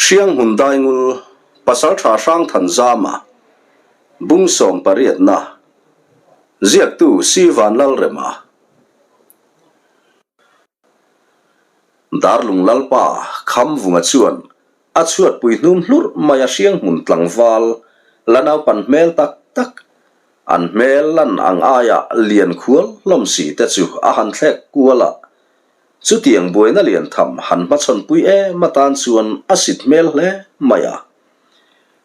Hrianghmun Daingul, Pasaltha Hrangthanzama, Bung Sawmpariatna, Ziaktu Si Vanlalrema. Darlung Lalpa Khamvunga chuan a chhuatpui hnum hlurh mai a Hrianghmun tlangval la naupan hmel tak tak, an hmel lan ang aia lian khual hlawm si te chu a han thlek kual a, Chutiang buaina lian tham han hmachhawnpui em atan chuan a sit hmel hle mai a.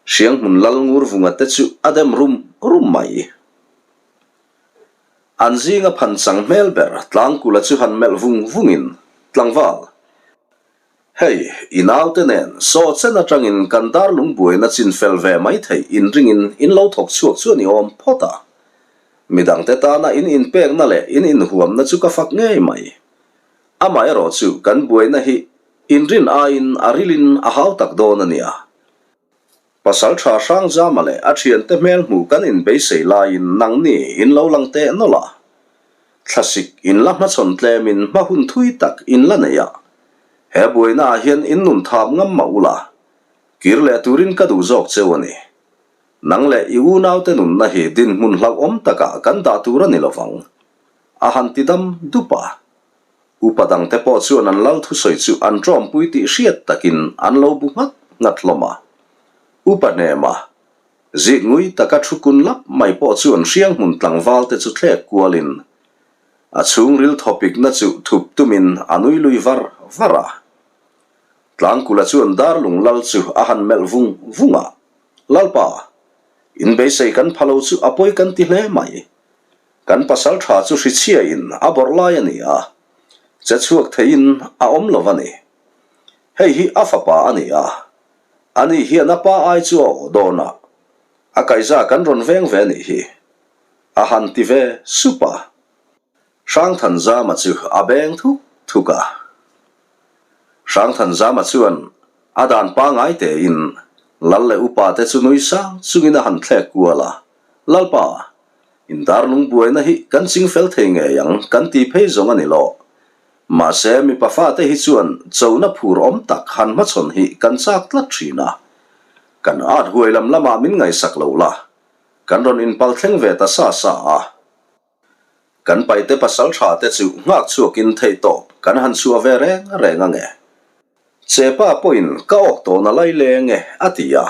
Hrianghmun lal Ngurvunga te chu a dem rum rum mai. An zinga phan chang hmel ber Tlangkula chu han melh vung vungin, Tlangval, hei i naute nen saw chen atangin kan darlung buaina chin fel ve mai theih inringin in lo thawk chhuak chu a ni awm phawt a. Midangte tana in inpekna leh in inhuamna chu ka fak ngei mai. Amaherawh chu kan buaina hi inrin aiin a rilin a hau tak dawn a nia. Pasaltha Hrangzama leh a thiante hmel hmuh kan inbeisei laiin nangni in lo lang teh nawlh a. Thlasik in la hmachhawn tlemin hma hun thui tak in la nei a. He buainaah hian in nun thap ngam mah ula, kir leh turin ka duh zawk cheu a ni. Nang leh i unaute nunna hi dinhmun hlauhawm takah kan dah tur a ni lovang, a han ti dam dup a. Upa dangte pawh chuan an lal thusawi chu an ṭawmpui tih hriat takin an lo bu nghat nghat hlawm a. Upa hnema zik ngui taka thu kun lap mai pawh chuan hrianghmun tlangvalte chu thlek kualin a chhungril thawpikna chu thup tumin a nui lui var var a. Tlangkula chuan darlung lal chu a han melh vung vung a. Lalpa, in beisei kan pha lo chu a pawi kan ti hle mai. Kan pasal tha chu hrichhiain a bawrh lai a ni a, che chhuak theiin a awm lo a ni. Hei hi a fapa a ni a, ani hian a pa ai chu a aw dawn a, a kaiza kan rawn veng ve nih hi, a han ti ve sup a. Hrangthanzama chu a beng thuk thuk a. Hrangthanzama chuan A dan pangai tein Lal leh upa te chu nui sang chungin a han thlek kual a, Lalpa, in darlung buaina hi kan ching fel thei ngei ang kan ti phei zawng a ni lo. Mahse mipa fate hi chuan chona phur awm tak han hmachhawn hi kan chak tlat thin a. Kan at huai lam lamah min ngaihsak lo la, kan rawn inpal thleng ve ta sa sa a. Kan paite pasal tha te chu nghak chhuakin theihtawp kan han chhuah ve reng reng ange. Chepa pawhin ka awk tawhna lai leng e a ti a.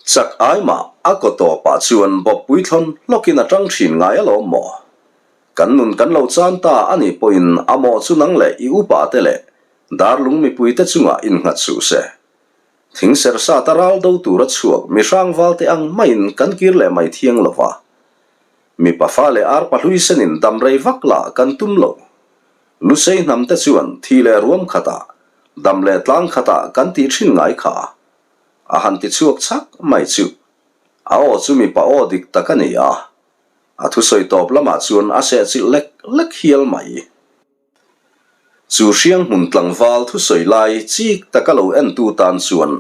Chak ai mah a kaw tawpah chuan bawppui thlawn hlawkin a tang thin ngai alawm maw? Kan nun kan lo chan ta a nih pawhin a mawh chu nang leh i upa te leh darlung mipui te chungah innghat suh se. Thing ser sata ral do tura chhuak mihrang valte ang maiin kan kir leh mai thiang lo va. Mipa fa leh arpa hlui senin dam rei vak lah kan tum lo. Lusei hnam te chuan thi leh ruam khatah, dam leh tlang khatah kan tih thin ngai kha. A han ti chhuak chak mai chu. A aw chu mipa aw dik tak a ni a. A thusawi tawp lamah chuan a sehchilh lek lek hial mai. Chu hrianghmun tlangval thusawi lai chik taka lo entu tan chuan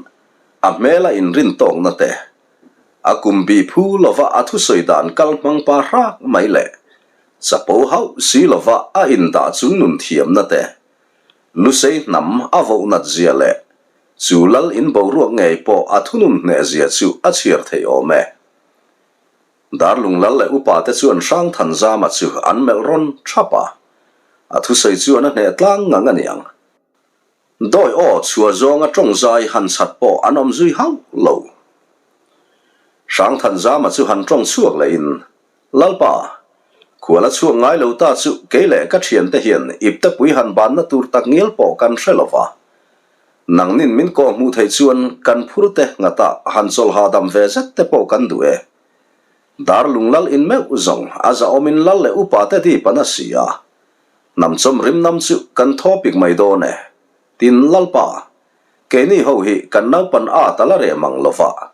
a hmela inrin tawkna te, a kum bih phu lova a thusawi dan kal hmang pa hrak mai leh chapo hauh si lova a indah chung nun thiamna te, Lusei hnam a voh nat zia leh chu lal in boruak ngei pawh a thunun hneh zia chu a chhiar theih awm e. Darlung lal leh upa te chuan Hrangthanzama chu an melh rawn thap a, a thusawi chuan a hneh tlang ngang a niang. Dawi aw chhuah zawnga tawng zai han chhat pawh an awm zui hauh lo. Hrangthanzama chu han tawng chhuak lehin, Lalpa, khual a chhuak ngai lo ta chu kei leh ka thiante hian iptepui han banna tur tak ngial pawh kan hre lo va. Nangnin min kawh hmuh theih chuan kan phur te ngata han chawlh hahdam ve zet te pawh kan duh e. Darlung lal in meuh zawng a zahawmin lal leh upa te dip an a si a. Hnamchawm rimnam chu kan thaw pik mai dawn e. Tin Lalpa, keini ho hi kan naupan at a la reh mang lo va.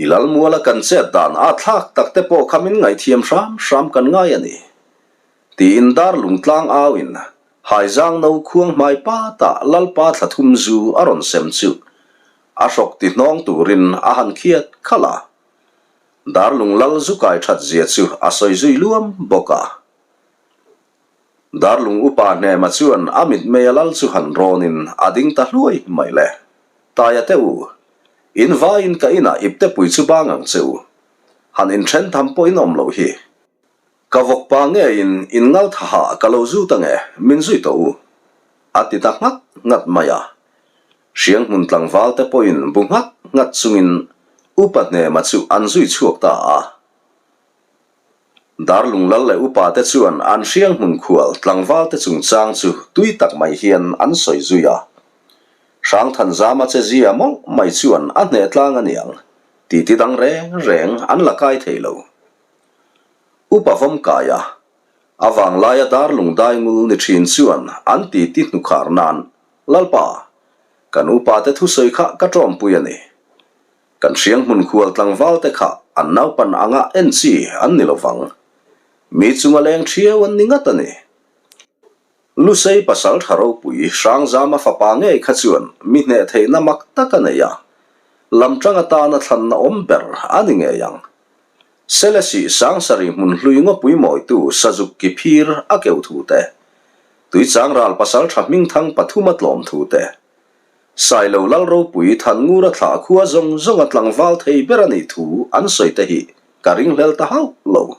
I lalmuala kan chet dan a thlak tak te pawh kha min ngaihthiam hram hram kan ngai a ni. Tiin Darlung tlang au in Haizang no khuang hmai patah Lalpa thla thum zu a rawn sem chu a hrawk ti hnawng turin a han khiat khalh a. Darlung lal zu kai that zia chu a sawi zui luam bawk a. Darlung upa hnema chuan a mitmei a lal chu han rawnin a ding ta hluai mai le. Taia te u, in vaiin ka inah iptepui chu bang ang che u. Han inthen tham pawh in awm loh hi. Ka vawkpa ngeiin in ngal thaha ka lo zut ange, min zui tawh u. A ti ta nghat nghat mai a. Hrianghmun tlangval te pawhin bu nghat nghat chungin Upa Hnema chu an zui chhuak ta a. Darlung lal leh upa te chuan an hrianghmun khual tlangval te chungchang chu tui tak mai hian an sawi zui a. Hrangthanzama che zia mawlh mai chuan a hneh tlang a niang titi dang reng reng an la kai thei lo. Upa Vawmkaia, a vanglaia Darlung daingul ni thin chuan an titi hnukhar nan, Lalpa, kan upa te thusawi kha ka tawmpui a ni. Kan hrianghmun khual tlangval te kha an naupan anga en chi an ni lovang. Mi chunga leng thiau an ni ngat a ni. Lusei pasal tha ropui Hrangzama fapa ngei kha chuan mi hneh theihna mak tak a nei a, lamtang atana thlanna awm ber a ni ngei ang. Selesih Sangsarih hmun hlui ngawpui mawitu Sazuk ki phir a keuh thu te, Tuichang ral pasal tha hmingthang pathum a tlawm thu te, Sailo Lal ropui Thanngura thlah khua zawng zawnga tlangval thei ber a nih thu an sawi te hi ka ringhlel ta hauh lo.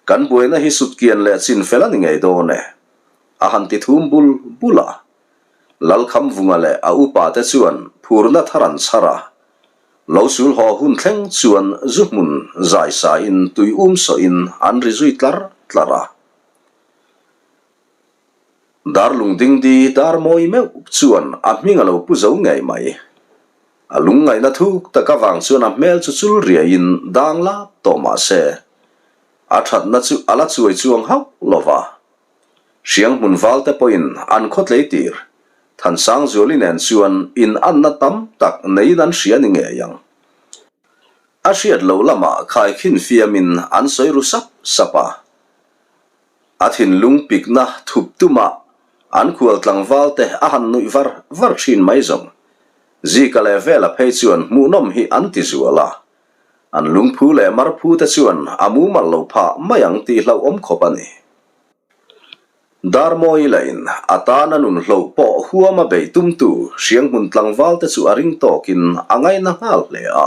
Kan buaina hi sutkian leh chinfel a ni ngei dawn e. A han ti thum bul bul a. Lalkhamvunga leh a upa te chuan phurna thar an chhar a. Lo sul haw hun thleng chuan zu hmun zai sain tui um sawhin an ri zui tlar tlar a. Darlung dingdi dar mawi meuh chuan a hming a lo pu zo ngei mai. A lungngaihna thuk tak avang chuan a hmel chu chul riaiin dang lap tawh mah se, a thatna chu a la chuai chuang hauh lo va. Hrianghmun valte pawhin an khawtlei tir Thansangzuali nen chuan in anna tam tak neiin an hria ni ngei ang. A hriat loh lamah khaikhin fiamin an sawi ru sap sap a. A thinlung pikna thup tumah an khual tlangval te a han nuih var var thin mai zawng. Zika leh Vela phei chuan hmuhnawm hi an ti zual a. An lungphu leh marphu te chuan a mumal lo phah mai ang tih hlauhawm khawp a ni. Darmawi lahin a tana nun hloh pawh huama beih tumtu Hrianghmun tlangval te chu a ring tawkin a ngaina nghal hle a.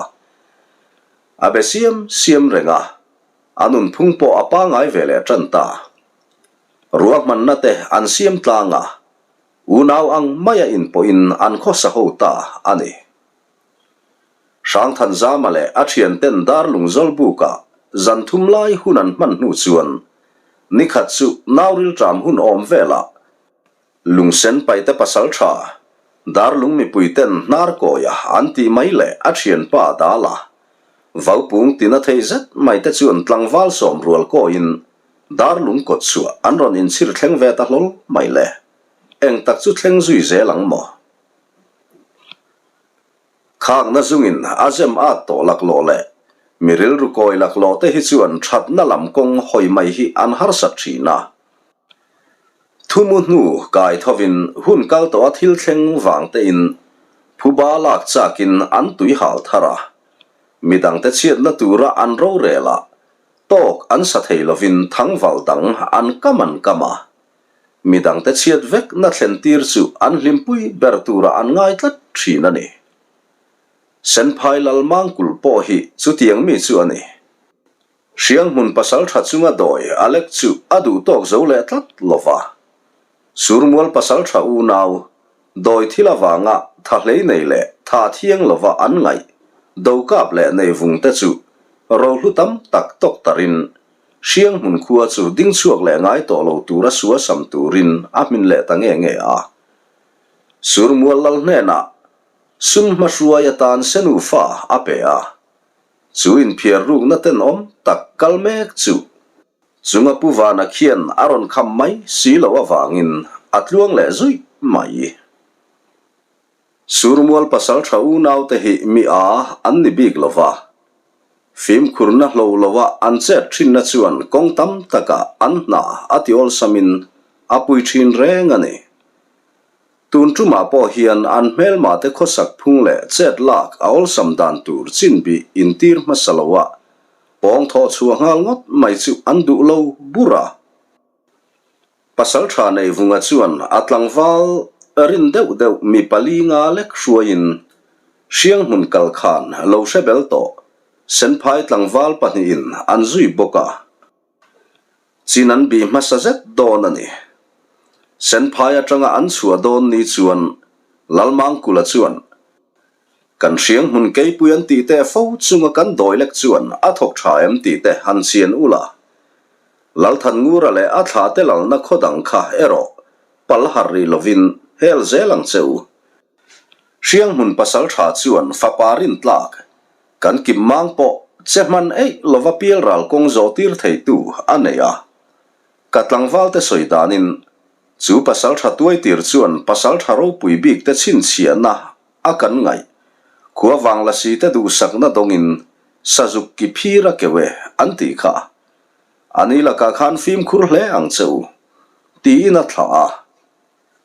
A be siam siam reng a. A nunphung pawh a pangai ve leh tan ta. Ruahmanna te an siam tlang a, unau ang maia inpawhin an khawsa ho ta a ni. Hrangthanzama leh a thianten Darlung Zawlbukah zan thum lai hun an hman hnu chuan nikhat chu nau rilṭam hun awm velah Lungsen paite pasal tha, Darlung mipuiten hnar kawia an tih mai leh a thianpa Dala, Vaupung tina thei zet mai te chuan tlangval sawm rual kawiin Darlung kawt chhuah an rawn inchhir thleng ve ta hlawl mai le. Eng tak chu thleng zui zel ang maw? Khakna zungin a zem at tawh laklawh leh mi rilru kawi laklawh te hi chuan thatna lam kawng hawi mai hi an harsat thin a. Thumu hnu kai thovin hun kal tawha thil thleng vang tein phuba lak chakin an tui hal thar a, midangte chhiatna tura an rorel a, tawk an sa thei lovin thangval dang an kam an kam a, midangte chhiat vekna thlen tir chu an hlimpui ber tura an ngai tlat thin a ni. Senphai Lalmangkulh pawh hi chutiang mi chu a ni. Hrianghmun pasal tha chunga dawi a lek chu a duh tawk zo leh tlat lo va. Surmual pasal tha unau, dawi thil avanga tha hlei nei leh tha thiang lova an ngaih dokap leh neivung te chu rohlu tam tak tawk tarin Hrianghmun khua chu ding chhuak leh ngai tawh lo tura suasam turin a hmin leh ta nge nge a. Surmual lal hnenah sum hmahruai atan senufa a pe a. Chu inphiar rukna tenawm tak kal mek chu chunga Pu Vana khian a rawn kham mai si loh avangin a tluang leh zuih mai. Surmual pasal tha unaute hi mi a an ni bik lo va, fimkhurna hlo loa an chet thinna chuan kawng tam takah an hna a ti awlsamin a pui thin reng a ni. Tun tumah pawh hian an hmelmate khawsak phung leh chet lak a awlsam dan tur chin bih intir hmasa loa pawng thawh chhuah nghal ngawt mai chu an duh lo bur a. Pasal tha nei vunga chuan a tlangval rin deuh deuh mi pali nga lek hruaiin. Hrianghmun kal khan lo hre bel tawh Senphai tlangval pahnihin an zui bawk a. Chin an bih hmasa zet dawn a ni. Senphai atanga an chhuah dawn ni chuan Lalmangkula chuan, Kan hrianghmun keipui an tih teh fo chunga kan dawi lek chuan a thawk tha em tih te han chian ula. Lalthanngura leh a thla te lalna khaw dang kha erawh pal harh rih lovin hel zel ang che u. Hrianghmun pasal tha chuan fapa rintlak kan kim mang pawh che hman eih lova pialral kawng zawh tir theitu a nei a. Ka tlangval te sawi danin chu pasal tha tuai tir chuan pasal tha ropui bik te chhinchhiahna a kan ngaih. Khua vang lasi te duhsakna dawngin sazuk ki phir a keu e an tih kha. A ni lakah khan fimkhur hle ang che u tiin a thlah a.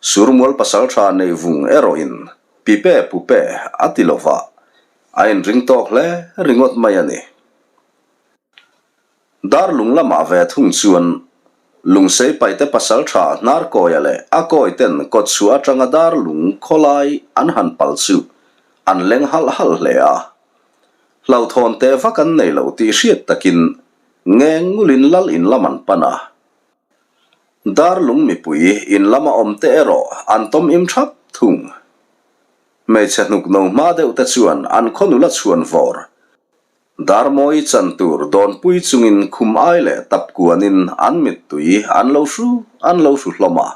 Surmual pasaltha neih vung erawhin pipe pupe a ti lo va, a inring tawk hle ringawt mai a ni. Darlung lamah ve thung chuan Lungsei paite pasaltha Hnarkawia leh a kawiten kawtchhuah atanga Darlung khawlai an han pal chu an leng halh halh hle a. Hlauhthawn teh vak an nei lo tih hriat takin ngeng ngulin lal in lam an pan a. Darlung mipui in lama awm te erawh an tawm im thap thung. Hmeichhe hnuk no hma deuh te chuan an khaw nula chhuan vawr. Darmawi chan tur dawnpui chungin khum ai leh tap kuanin an mittui an lo hru an lo hru hlawm a.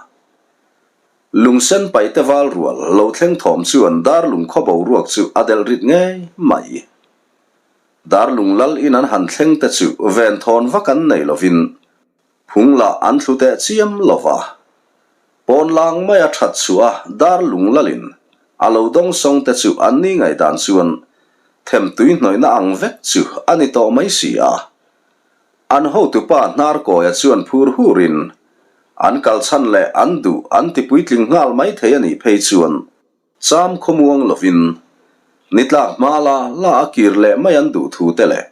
Lungsen paite val rual lo thleng thawm chuan darlung khaw boruak chu a delh rit ngei mai. Darlung lal in an han thleng te chu venthawn vak an nei lovin Phung lah an thlu teh chiam lo va. Pawn lang maia that chhuah a dar lung lalin a lo dawng sawng te chu an ni ngaihdan chuan them tui hnawihna ang vek chu a ni tawh mai si a. An hotupa Hnarkawia chuan phur hurin an kal chhan leh an duh an ti puitling nghal mai thei a nih phei chuan cham khawmuang lovin ni tlak hma la la a kir leh mai an duh thu te leh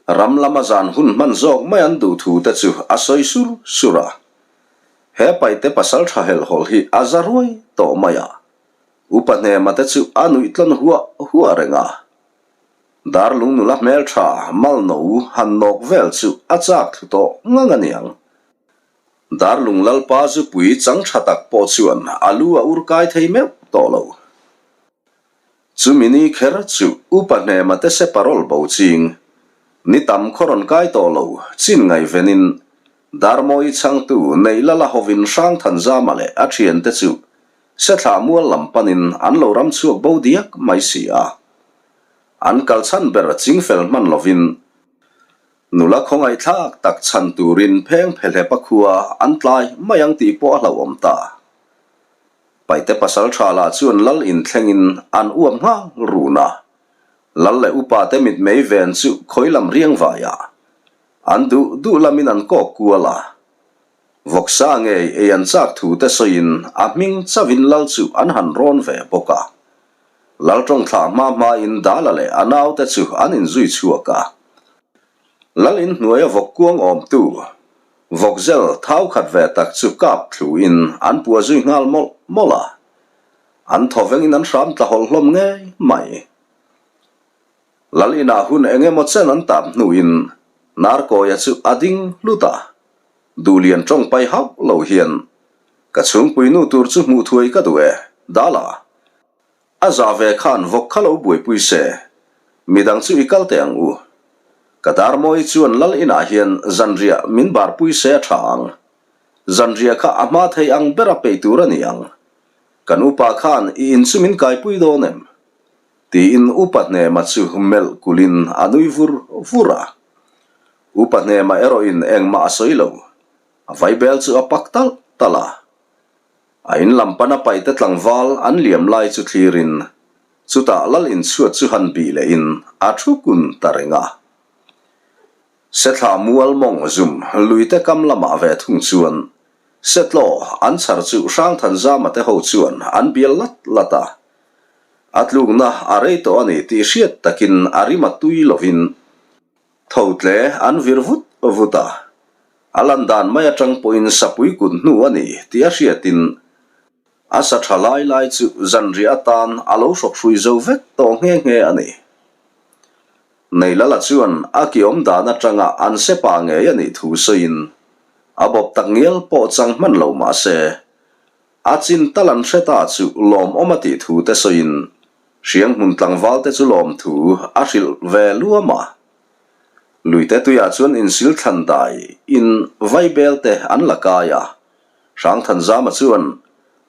Ram lama zan hun hman zawk mai an duh thu te chu a sawi sur sur a. He paite pasal tha helhhawlh hi a za ruai tawh mai a. Upa hnema te chu a nuih tlawn huah huah reng a. Darlung nula hmeltha malno han nawk vel chu a chak thlu tawh ngang a niang. Darlung Lalpa zupui chang tha tak pawh chuan a lu a ur kai thei meuh tawh lo. Chumi ni kher chu Upa Hnema te se parol bo ching, ni tam khaw rawn kai tawh lo, chin ngaihvenin Darmawi chhangtu Neilala hovin Hrangthanzama leh a thiante chu Sethlah mual lam panin an lo ram chhuak bo diak mai si a. An kal chhan ber chingfel hman lovin nula khawngaihthlak tak chhan turin pheng phelhepa khua an tlai mai ang tih pawh a hlauhawm ta. Paite pasal tha lah chuan lal inthlengin an uap nghal run a, lal leh upate mitmei ven chu khawi lam riang vaiah an duh duh lamin an kawk kual a. Vawksa ngei ei an chak thu te sawiin a hming chauhin lal chu an han rawn ve bawk a. Lal tawng thlah hma hmain Dala leh a naute chu an inzui chhuak a. Lal inhnuaia vawk kuang awmtu Vawkzel thau khat ve tak chu kap thluin an pua zui nghal mawlh mawlh a, an thaw vengin an hram tla hawlh hlawm ngei mai. Lal inah hun eng emaw chen an tap hnuin Narkawia chu a ding hlut a, Duhlian tawng pai hauh lo hian, Ka chhungpui nu tur chu hmuh thuai ka duh e, Dala. A zah ve khan vawk kha lo buaipui se, midang chu i kal teh ang u. Ka Darmawi chuan lal inah hian zanriah min barpui se a tha ang. Zanriah kha a hma thei ang ber a peih tur a ni ang. Kan upa khan i in chu min kaipui dawn em? Tiin upa Hnema chu melh kulhin a nui vur vur a. Upa Hnema erawhin engmah a sawi lo. A vaibel chu a pak talh talh a. A in lam pana paite tlangval an liam lai chu thlirin chutah lal inchhuat chu han bih lehin a thu kun ta reng a. Sethla mual mawng zum luite kam lamah ve thung chuan Setlaw an chhar chu Hrangthanzama te ho chuan an bial lat lat a. A tlukna a rei tawh a ni tih hriat takin a rim a tui lovin Tho tle an vir vut vut a, a lan dan mai atang pawhin sapui kut hnu a ni tih a hriatin. A sa tha lai lai chu zanriah atan a lo hrawk hrui zo vek tawh nghe nghe a ni. Neilala chuan a ki awm dan atanga an se pa ngei a nih thu sawiin a bawp tak ngial pawh chang hman lo mah se, a chin tal an hre ta chu lawmawm a tih thu te sawiin Hrianghmun tlangval te chu lawmthu a hrilh ve luam a. Luite tuiah chuan insil thlan dai in vaibel te an la kai a, Hrangthanzama chuan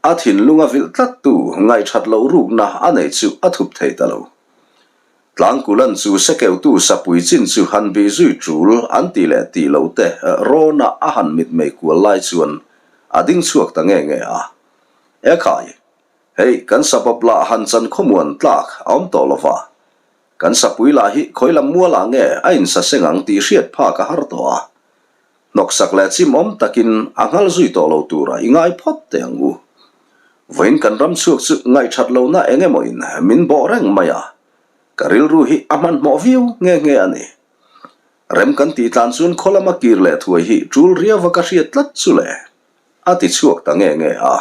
a thinlunga vilh tlattu ngaihthat loh rukna a nei chu a thup thei ta lo. Tlangkulan chu sekeutu sapui chin chu han bih zui tul an tih leh tih loh te rawna a han mitmei kual lai chuan a ding chhuak ta nge nge a. Ekhai, hei kan sabawp lah han chan khawmuan tlak a awm tawh lo va, kan sapui lah hi khawi lam mualah nge a insaseng ang tih hriat phak a har tawh a. Hnawksak leh chimawm takin a nghal zui tawh lo tura i ngai phawt teh ang u. Vawiin kan ram chhuak chu ngaihthat lohna eng emawin min bawh reng mai a, ka rilru hi a hmanhmawh viau nghe nghe a ni. Rem kan tih tlan chuan khaw lama kir leh thuai hi tul riauva ka hriat tlat chu le, a ti chhuak ta nge nge a.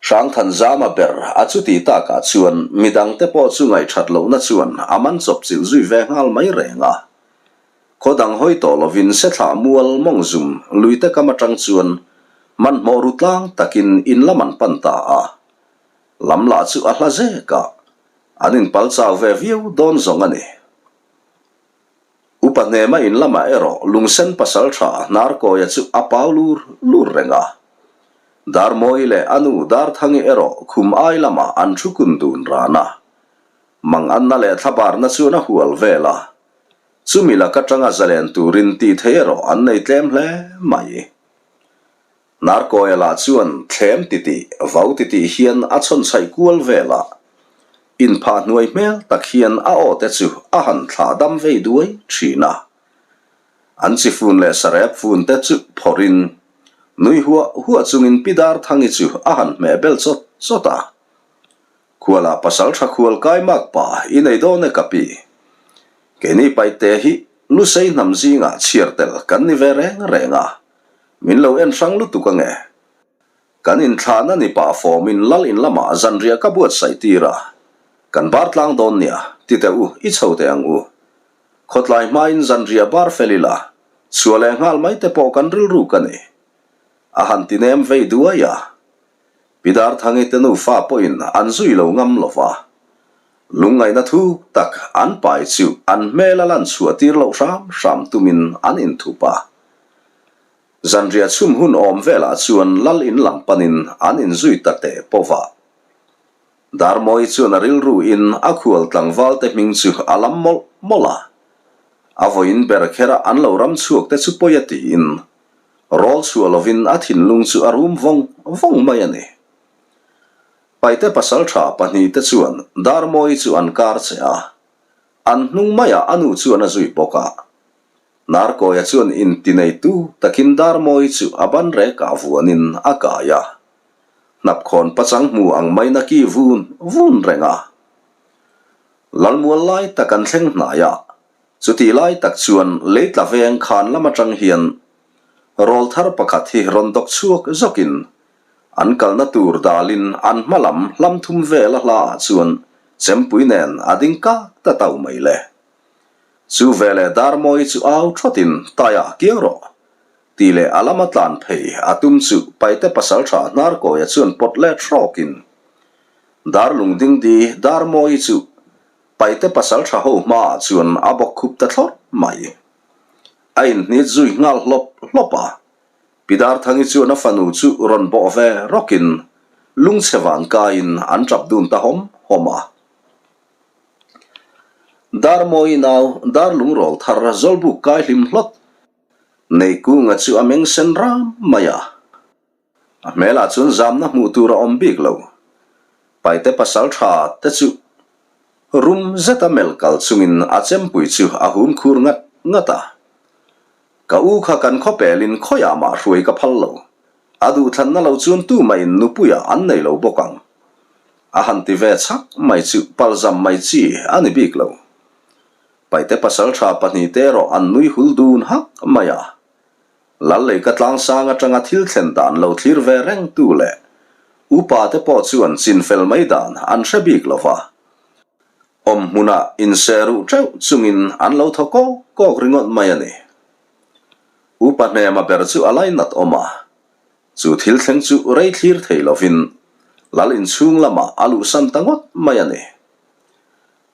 Hrangthanzama ber a chuti takah chuan midangte pawh chu ngaihthat lohna chuan a man chawp chilh zui ve nghal mai reng a. Khaw dang hawi tawh lovin Sethlah mual mawngzum luite kam atang chuan hmanhmawh ru tlang takin in lam an pan ta a. Lam lah chu a hla zek a, an inpal chau ve viau dawn zawng a ni. Upa hnema in lamah erawh lungsen pasal tha Hnarkawia chu a pau lur lur reng a. Darmawi leh a nu Darthangi erawh khum ai lamah an thu kun dun ran a. Manganna leh thlabarna chuan a hual vel a. Chumi lak atanga zalen turin tih thei erawh an nei tlem hle mai. Hnarkawia lah chuan thlem titih, vau titih hian a chhawnchhaih kual vel a, inphah hnuai hmel tak hian a aw te chu a han thlah dam vei duai thin a. An chi fun leh sarep fun te chu phawrhin, nui huah huah chungin Pi Darthangi chu a han hmeh bel chawt chawt a. Khualah pasal tha khual kai mak pa i nei dawn e ka pi. Keini paihte hi Lusei hnam zingah chhiar tel kan ni ve reng reng a. Min lo en hrang lutuk ange. Kan inthlahna ni pah fawmin lal in lamah zanriah ka buatsaih tir a, kan bar tlang dawn nia, ti teh u, i chho teh ang u. Khawtlai hmain zanriah bar fel ila, chhuah leh nghal mai te pawh kan rilru ka ni. A han ti nem vei duai a. Pi Darthangi te nufa pawhin an zui lo ngam lo va. Lungngaihna thuk tak an pai chu an hmel a lan chhuah tir loh hram hram tumin an inthup a. Zanriah chhum hun awm velah chuan lal in lam panin an inzui ta teh pawh va. Darmawi chuan a rilru in a khual tlangval te hming chu a lam mawlh mawlh a. A vawiin ber khera an lo ram chhuak te chu pawi a tiin rawl chhuah lovin a thinlung chu a rum vawng vawng mai a ni. Paite pasaltha pahnihte chuan Darmawi chu an kar che a, an hnung maiah a nu chuan a zui bawk a. Narkawia chuan intineitu takin Darmawi chu a ban rekah vuanin a kai a. Hnapkhawn pachang hmu ang mai na ki vun vun reng a. Lalmual lai tak an thleng hnai a, chutih lai tak chuan leitla veng khan lam atang hian rawlthar pakhat hi rawn dawk chhuak zawkin an kalna tur dalin an hma lam hlam thum vel a hlaah chuan chempui nen a ding kak ta tau mai le. Chu veleh Darmawi chu au thawtin Taia kiang rawh! tih leh a lama tlan phei a tum chu Paite pasaltha Hnarkawia chuan pawt let hrawkin Darlung dingdi Darmawi chu Paite pasaltha ho hmaah chuan a bawk khup ta thlawrh mai. A inhnit zui nghal hlawp hlawp a, Pi Darthangi chuan a fanu chu rawn bawh ve rawkin lungchhe van kaiin an tap dun ta hawm hawm a. Darmawi nau Darlungrawl thar Zawlbuk kai hlim hlawt Neikunga chu a meng sen ram mai a. A hmelah chuan zamna hmuh tur a awm bik lo. Paite pasal tha te chu rum zeta melh kal chungin a chempui chu a hum khur ngat ngat a. Ka u kha kan khawpelin khawiah mah hruai ka phal lo. A duhthlanna lo chuan tumahin nupuia an nei lo bawk ang. A han ti ve chhak mai chu palzam mai chi a ni bik lo. Paite pasal tha pahnihte erawh an nui hul dun hak mai a. Lal leika tlangsang atanga thil thlen dan lo thlir ve reng tu leh upa te pawh chuan chinfel mai dan an hre bik lo va. Awm hmunah inseh ruh teuh chungin an lo thaw kawk kawk ringawt mai a ni. Upa hnema ber chu a lainat awm a. Chu thil thleng chu rei thlir thei lovin Lal inchhung lamah a luhsan ta ngawt mai a ni.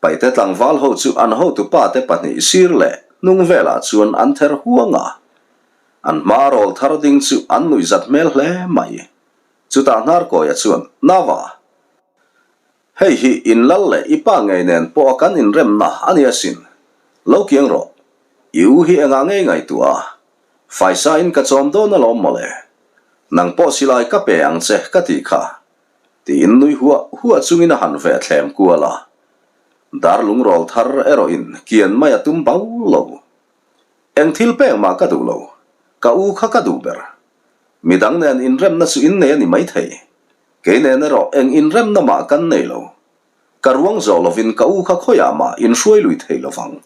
Paite tlangval ho chu an hotupa te pahnih sir leh hnung velah chuan an ther huang a. An hma rawl thar ding chu an nuihzat hmel hle mai. Chutah Hnarkawia chuan, Nava! Hei hi in lal leh i pa ngei nen pawh a kan inremna a ni asin. Lo kiang rawh. I u hi engah ngei ngaihtuah a? Faisa in ka chawm dawn alawm mawle. Nang pawh silai ka pe ang che ka tih kha. Tiin nui huah huah chungin a han ve thlem kual a. Darlung rawl thar erawh in kian mai a tum bau lo. Eng thil pek mah ka duh lo. Ka u kha ka duh ber. Midang nen inremna chu innei a ni maithei. Kei nen erawh eng inremna mah kan nei lo. Ka ruang zawh lovin ka u kha khawiah mah inhruai lui thei lovang.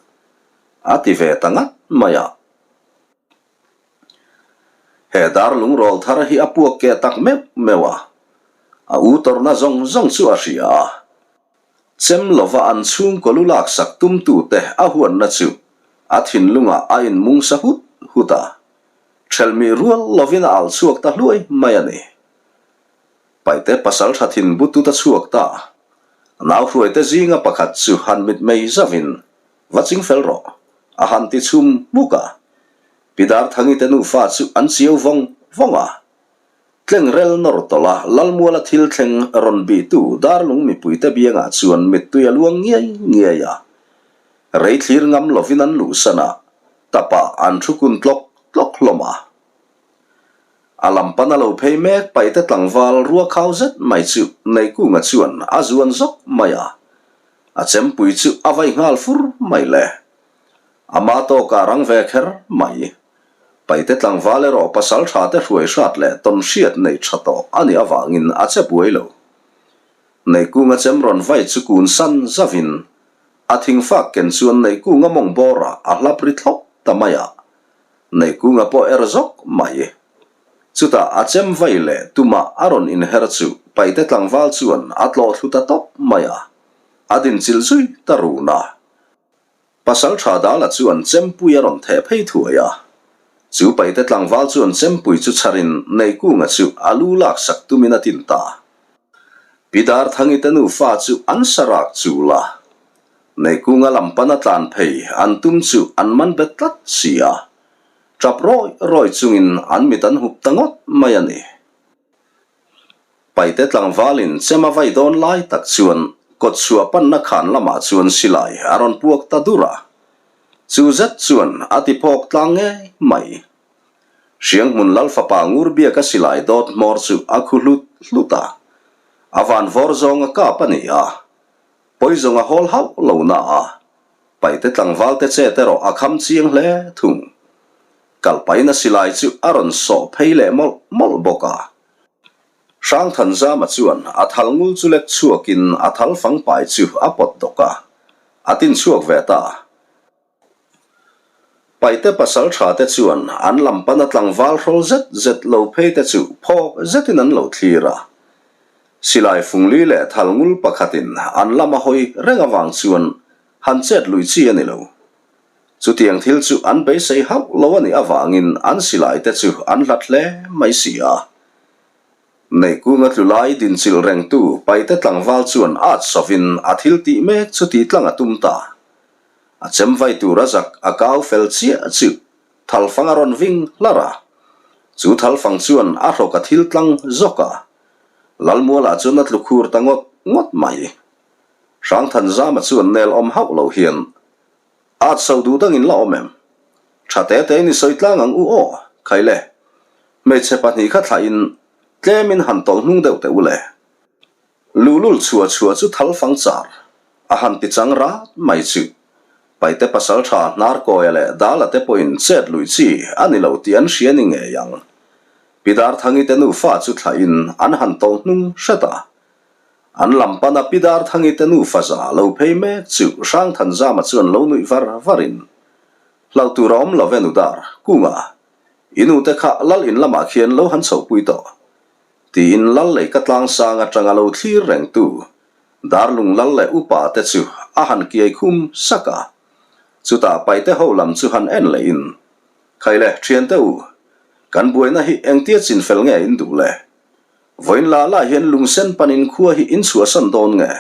A ti ve ta ngat mai a. He dar lungrawl thar hi a puak keh tak meuh meuh a. A u tawrhna zawng zawng chu a hria a. Chem lova an chhungkaw lu laksak tumtute a huanna chu a thinlungah a inmung sa hut hut a. Ṭhelhmih rual lovin a alh chhuak ta hluai mai a ni. Paite pasal tha thin butut a chhuak ta. Nau hruaite zinga pakhat chu han mitmei zauhin, Va ching fel rawh, a han ti chhum hmuk a. Pi Darthangi te nufa chu an chiau vawng vawng a. Tleng rel nawr tawlh a Lalmuala thil thleng rawn bihtu Darlung mipuite biangah chuan mittui a luang ngiai ngiai a. Rei thlir ngam lovin an luhsan a, tapah an thu kun tlawk tlawk hlawm a. A lam pana lo phei mek paite tlangval rua khau zet mai chu Neikunga chuan a zuan zawk mai a, a chempui chu a vai nghal fur mai le. Ama tawkah rang ve kher mai. Paite tlangval erawh pasal tha te hruai hrat leh tawn hriat nei tha tawh a nih avangin a che buai lo. Neikunga chem rawn vai chu kun san zavin a thingfak ken chuan Neikunga mawng bawrah a hlap ri thlawp ta mai a. Neikunga pawh er zawk mai. Chutah a chem vai leh tumah a rawn inher chu Paite tlangval chuan a tlawh thlu ta tawp mai a, a dinchilh zui ta run a. Pasal tha Dala chuan chempui a rawn theh phei thuai a. Chu Paite tlangval chuan chempui chu chharin Neikunga chu a lu laksak tumin a tin ta. Pi Darthangi te nufa chu an sarak chul a. Neikunga lam pana tlan phei an tum chu an man bet tlat si a, tap rawi rawi chungin an mit an hup ta ngawt mai a ni. Paite tlangvalin chem a vai dawn lai tak chuan kawtchhuah panna khan lamah chuan silai a rawn puak ta dur a, chu zet chuan a ti phawk tlang ngei mai. Hrianghmun Lal fapa Ngurbiaka silai dawt hmawr chu a khu hlut hlut a, a van vawr zawng a kap a ni a, Pawi zawng a hawl hauh lo na a, Paite tlangval te chet erawh a kham chiang hle thung. Kalpaina silai chu a rawn sawh phei leh mawlh mawlh bawk a. Hrangthanzama chuan a thal ngul chu lek chhuakin a thal fangpai chu a pawt dawk a, a tin chhuak ve ta. Paite pasal tha te chuan an lam pana tlangval hrawl zet zet lo phei te chu phawk zetin an lo thlir a. Silai fungli leh thal ngul pakhatin an lam a hawi reng avang chuan han chet lui chi a ni lo. Chutiang thil chu an beisei hauh lo a nih avangin an silai te chu an hlat hle mai si a. Neikunga tlu lai dinchilh rengtu Paite tlangval chuan at sawvin a thil tih mek chu tih tlang a tum ta. A chem vai tur a zak a kau fel chiah chu thalfang a rawn ving hlar a. Chu thalfang chuan a hrawk a thil tlang zawk a. Lalmualah chuan a tlu khur ta ngawt ngawt mai. Hrangthanzama chuan nel awm hauh lo hian, At so duh dangin la awm em? Tha te tein i sawi tlang ang u aw, Khaile. Hmeichhe pahnih kha thlahin tlemin han tawlh hnung deuh teh u le. Luhlul chhuah chhuah chu thal fang char a han ti chang rat mai chu. Paite pasal tha Hnarkawia leh Dala te pawhin chet luih chi a ni lo tih an hria ni ngei ang. Pi Darthangi te nufa chu thlahin an han tawlh hnung hret a. An lam pana Pi Darthangi te nufa za lo phei mek chu Hrangthanzama chuan lo nuih var varin, Hlauh tur a awm lo ve nu dar, kunga. I nute kha lal in lamah khian lo han chhohpui tawh, tiin lal lei ka tlang sang atanga lo thlir rengtu Darlung lal leh upa te chu a han kiai khum sak a. Chutah paite ho lam chu han en lehin, Khaile, thiante u, kan buaina hi engtia chinfel nge in duh le? Vawiin lah lah hian lungsen panin khua hi in chhuahsan dawn nge?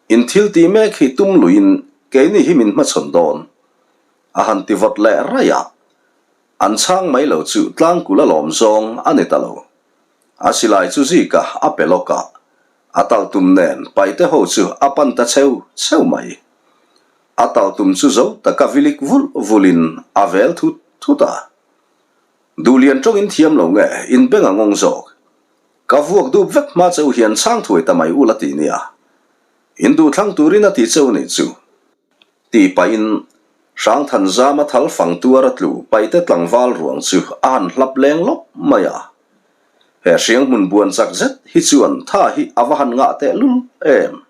In thil tih mek hi tum luiin keini hi min hmachhawn dawn, a han ti vawt leh raih a. An chhang mai lo chu tlangkul a lawm zawng a ni ta lo. A silai chu zika a pe lawk a, a tal tum nen paite ho chu a pan ta cheu cheu mai. A tal tum chu zo taka vilik vulh vulhin a vel thut thut a. Duhlian tawngin thiam lo nge in beng a ngawng zawk. Ka vuak dup vek hma cheu hian chhang thuai ta mai ula ti nia. In duh thlang turin a ti cheu nih chu. Tih pahin Hrangthan zama thal fang tuar a tlu paite tlangval ruang chu a han hlap leng lawp mai a. He hriang hmun buan chak zet hi chuan tha hi a va han ngah teh lul em.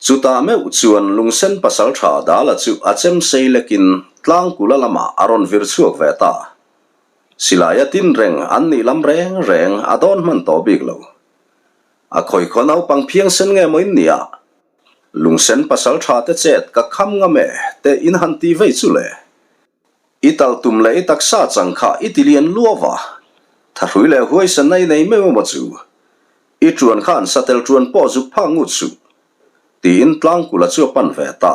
Chutah meuh chuan lungsen pasal tha Dala chu a chem sei lekin tlangkula lamah a rawn vir chhuak ve ta. Silaia tin reng an nih lam reng reng a dawn hman tawh bik lo. A khawikhaw naupang phiangsen nge maw in nia? Lungsen pasal tha te chet ka kham ngam e te in han ti vei chu le. I tal tum leh i taksa chang kha i ti lian luau a, thahrui leh huaisenna i nei meuh emaw chu. I ṭuan khan satel ṭuan pawh zuk phak ngut suh, tiin tlangkula chu a pan ve ta.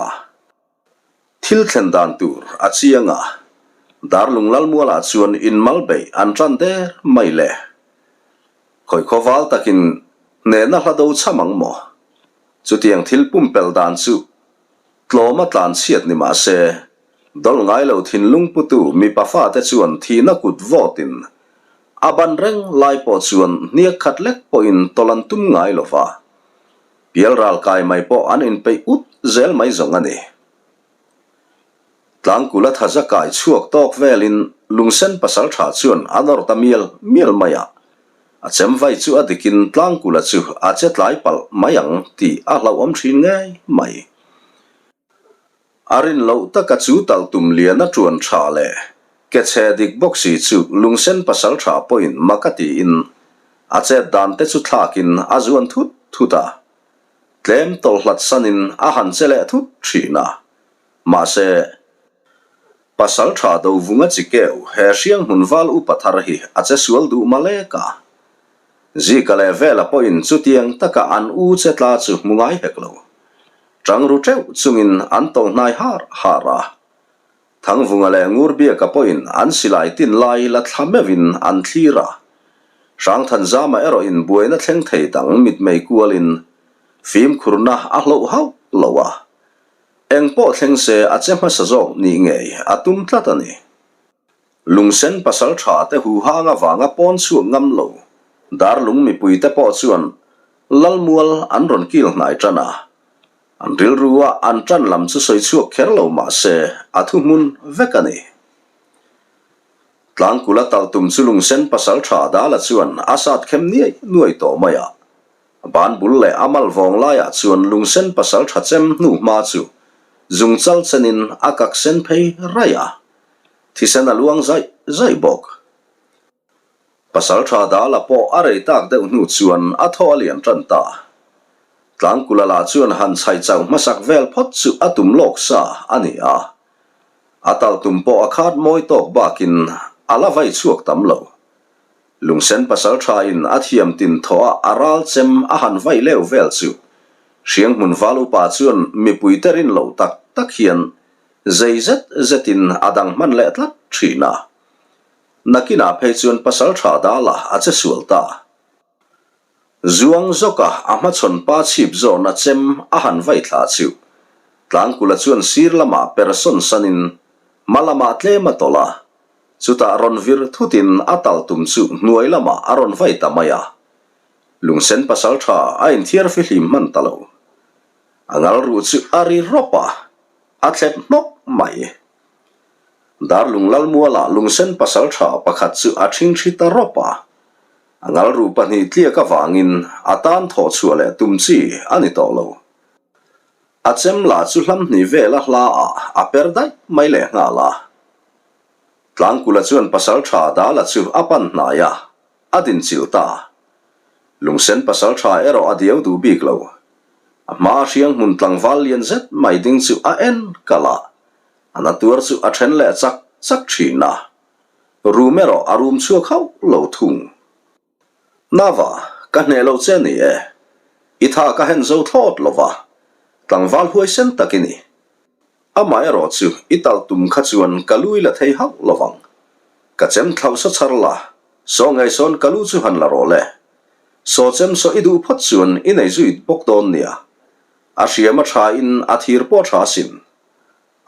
Thil thlen dan tur a chiang a, Darlung Lalmualah chuan inmal beih an ṭan der mai le. Khawikhaw val takin hnehna hla do cham ang maw? Chutiang thil pumpelh dan chu Tlawma tlan chhiat ni mah se, dawlh ngai lo thinlung putu mipa fate chuan thihna kut vawtin a ban reng lai pawh chuan hniak khat lek pawhin tawlh an tum ngai lo va, pial ral kai mai pawh an inpeih ut zel mai zawng a ni. Tlangkula thaza kai chhuak tawk velin lungsen pasaltha chuan a nawr ta mial mial mai a, a chem vai chu a dikin Tlangkula chu a che tlai palh mai ang tih a hlauhawm thin ngei mai. A rin loh taka chu tal tum lian a tuan tha leh ke chhe dik bawk si chu lungsen pasaltha pawhin mak a tiin a chet dan te chu thlakin a zuan thut thut a, tlem tawlh hlat sanin a han che leh thut thin a. Mahse, pasal tha do vunga chi keu he hriang hmun val upa thar hi a che sual duh malek a. Zika leh Vela pawhin chutiang taka an u che tla chu hmu ngai hek lo. Tang ru teuh chungin an tawlh hnai har har a. Thangvunga leh Ngurbiaka pawhin an silai tin lai la thla meuhin an thlir a. Hrangthanzama erawhin buaina thleng thei dang mitmei kualin fimkhurna a hloh hauh lo a. Eng pawh thleng se a che hmasa zawk nih ngei a tum tlat a ni. Lungsen pasal tha te huhang avanga pawn chhuak ngam lo Darlung mipui te pawh chuan Lalmual an rawn kil hnai tan a. An rilru a an tan lam chu sawi chhuak kher lo mah se a thu hmun vek a ni. Tlangkula tal tum chu Lungsen pasal tha Dala chuan a sat khem niai nuai tawh mai a. Ban bul leh a mal vawng laiah chuan lungsen pasal tha chem hnu hma chu zungchal chenin a kak sen phei raih a, thisen a luang zaih zaih bawk. Pasal tha Dala pawh a rei tak deuh hnu chuan a thaw a lian tan ta. Tlangkula lah chuan han chhai chauh hmasak vel phawt chu a tum lawk sa a ni a, a tal tum pawh a khat mawi tawk bakin a la vai chhuak tam lo. Lungsen pasal thain a thiam tin thaw a a ral chem a han vai leu vel chu Hrianghmun val upa chuan mipui te rin loh tak tak hian zei zet zetin a dang hman leh tlat thin a. Nakinah phei chuan pasal tha dala a che sual ta. Zuang zawka a hmachhawn pa chhip zawna chem a han vai thla chu Tlangkula chuan sir lamah per sawn sanin hma lamah tlem a tawlh a. Chutah rawn vir thutin a tal tum chu hnuai lamah a rawn vai ta mai a. Lungsen pasal tha a inthiar fihlim hman ta lo. A ngal ruh chu a ri rawp a, a thlep hnawk mai. Darlung Lalmualah lungsen pasal tha pakhat chu a thingthi ta rawp a. A ngal ruh pahnih tliak avangin a tan thawh chhuah leh tum chi a ni tawh lo. A chem lah chu hlam hnih vela hla ah a per daih mai lehnghal a. Tlangkula chuan pasalṭha Dala chu a pan hnai a, a dinchilh ta. Lungsen pasalṭha erawh a diau duh bik lo. A hmaa hriang hmun tlangval lian zet mai ding chu a en kalh a, a na tuar chu a then leh chak chak thin a. Rum erawh a rum chhuak hauh lo thung. Nava, ka hneh lo che ni e. I tha ka hen zo thlawt lo va, tlangval huaisen tak i ni. Amaherawh chu i tal tum kha chuan ka lu i la thei hauh lo vang. Ka chem thlauh sa chhar la, saw ngei sawn ka lu chu han la rawh le. Saw chem saw i duh phawt chuan i nei zui bawk dawn nia. A hriam a tha in a thir pawh a tha asin.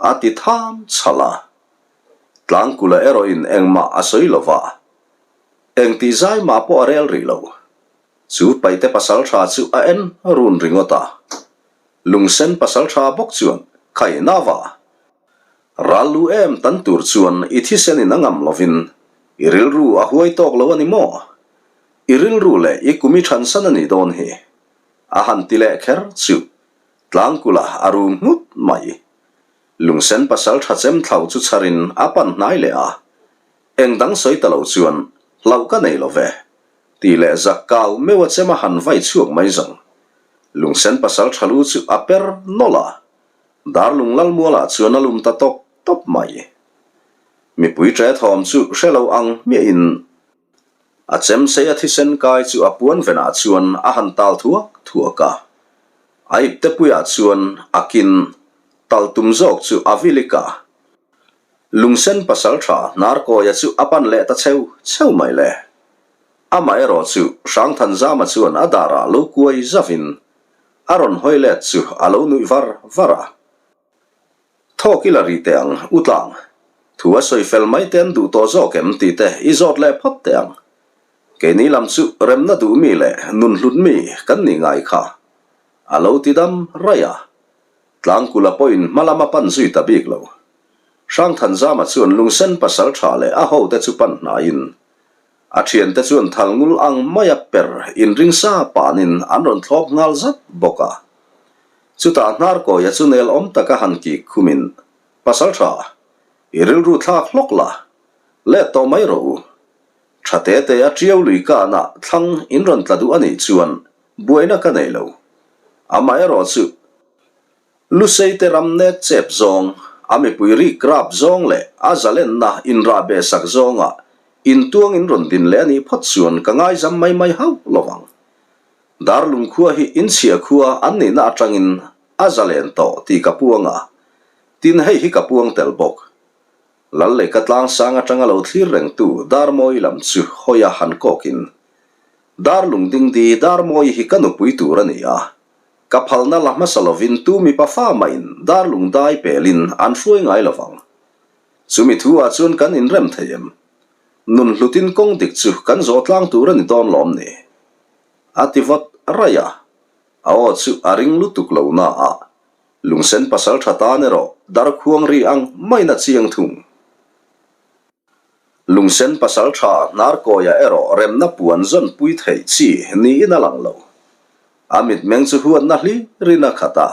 A ti tham chhal a. Tlangkula erawhin engmah a sawi lo va. Eng tih zai mah pawh a rel rih lo. Chu paite pasal tha chu a en run ringawt a. Lungsen pasal tha bawk chuan, Khai nava! Ral lu em tan tur chuan i thisen in a ngam lovin i rilru a huai tawk lo a ni maw? I rilru leh i kum i thansan a nih dawn hi. A han ti leh kher chu Tlangkula a rum nghut mai. Lungsen pasal tha chem thlau chu chharin a pan hnai leh a. Eng dang sawi ta lo chuan hlauh ka nei lo ve, tih leh zak kau meuh a chem a han vai chhuak mai zawng. Lungsen pasal tha lu chu a per nawlh a, Darlung Lalmualah chuan a lum ta tawp tawp mai. Mipui ṭe thawm chu hre lo ang hmiahin a chem sei a thisen kai chu a puan venah chuan a han tal thuak thuak a. A ipte puiah chuan a kin tal tum zawk chu a vilik a. Lungsen pasalṭha Hnarkawia chu a pan leh ta cheu cheu mai le. Amaherawh chu Hrangthanzama chuan a darah lo kuai zavin a rawn hawi let chu a lo nuih var var a. Thawk i la ri teh ang, u tlang. Thu a sawi fel mai te an duh tawh zawk em tih te i zawt leh phawt teh ang. Keini lam chu remna duh mi leh nun hlut mi kan nih ngai kha. A lo ti dam raih a. Tlangkula pawhin hma lam a pan zui ta bik lo. Hrangthanzama chuan Lungsen pasal tha leh a hote chu pan hnaiin a thiante chuan thal ngul ang maia per inring sa panin an rawn thlawp nghal zat bawk a. Chutah Hnarkawia chu nel awm taka han kik khumin, Pasal tha, i rilru thlak hlawk la, let tawh mai rawh u. Tha te te a tiau lui kanah thlang in rawn tla duh a nih chuan buaina ka nei lo. Amaherawh chu Lusei te ram nek chep zawng, a mipui rik rap zawng leh a zalenna inrah beh sak zawngah intuang in rawn din leh a nih phawt chuan ka ngaizam mai mai hauh lo vang. Darlung khua hi inchhia khua an nihna atangin a zalen tawh tih ka puang a, tin hei hi ka puang tel bawk. Lal leh ka tlang sang atanga lo thlir rengtu Darmawi lam chu hawi a han kawkin, Darlung dingdi Darmawi hi ka nupui tur a ni a, ka phalna la hmasa lovin tu mipa fa mahin Darlung dai pelin an hruai ngai lovang. Chumi thu ah chuan kan inrem thei em? Nun hlutin kawng dik chu kan zawh tlang tur a ni dawn lawm ni? A ti vat raih a, a aw chu a ring lutuk lo na a, Lungsen pasal tha tan erawh darkhuang ri ang maiin a chiang thung. Lungsen pasal tha Hnarkawia erawh remna puan zawn pui theih chi niin a lang lo. A mitmeng chu huatna hlirin a khat a.